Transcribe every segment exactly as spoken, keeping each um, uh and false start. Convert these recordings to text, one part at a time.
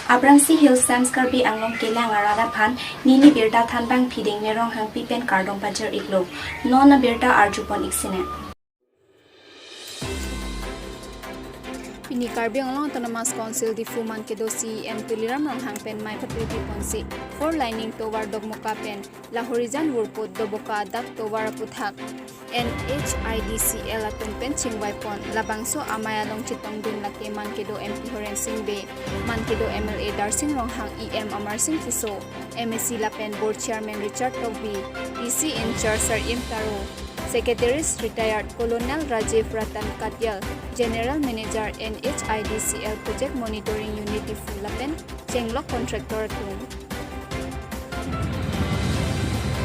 Aphrangsi Hill Times Karbi Anglong kelang arat aphan neli birta thanbang Phiding Ronghangpi pen kardom pajir iklo. Non abirta arjupon iksine. Pini Karbi Anglong Autonomous Council Diphu man kedo C E M Tuliram Ronghang pen mei pathupi ponsi four lining tovar Dokmoka pen Lahorijan Wurput Doboka adak tovar aputhak N H I D C L atum pen chingvaipon. Labangso amei along chetongdun lake man kedo M P Horen Sing Bey, man kedo M L A Darsing Ronghang, E M Amarsing Tisso, M A C lapen Board Chairman Richard Tokbi, D C in-charge Sar-im Taro, Secretaries retired Colonel Rajiv Ratan Katial, General Manager N H I D C L Project Monitoring Unit Diphu lapen chenglok contractor atum.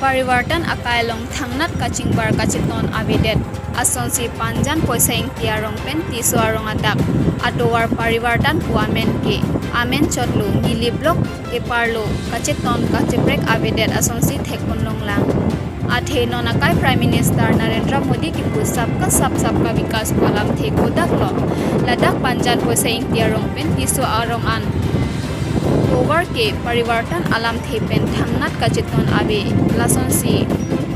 Parivartan akai along thangnat kachingbar kacheton avedet asonsi Panjan Poisa Ingti arong pen Tisso arong adak atovar Parivartan pu amen ke amen chotlo, neli block keparlo kacheton kacheprek avedet asonsi thekpon longlang. Athe non akai Prime Minister Narendra Modi kipu Sabka Saath Sabka Vikas pu alamthe kodak lo, ladak Panjan Poisa Ingti arong pen Tisso arong an tovar ke Parivartan alamthe pen thangnat kacheton ave. Lasonsi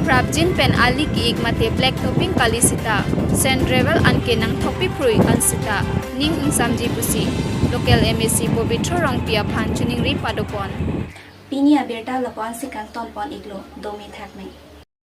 prapjin pen ali ki-ik mate black topping kali sita, sand gravel anke nangthokpi prui an sita ning ingsamji pusi local M A C Pobitro Rongpi aphan choningri padopon. Pini abirta lapu-ansi kangtonpon iklo, dome thakme.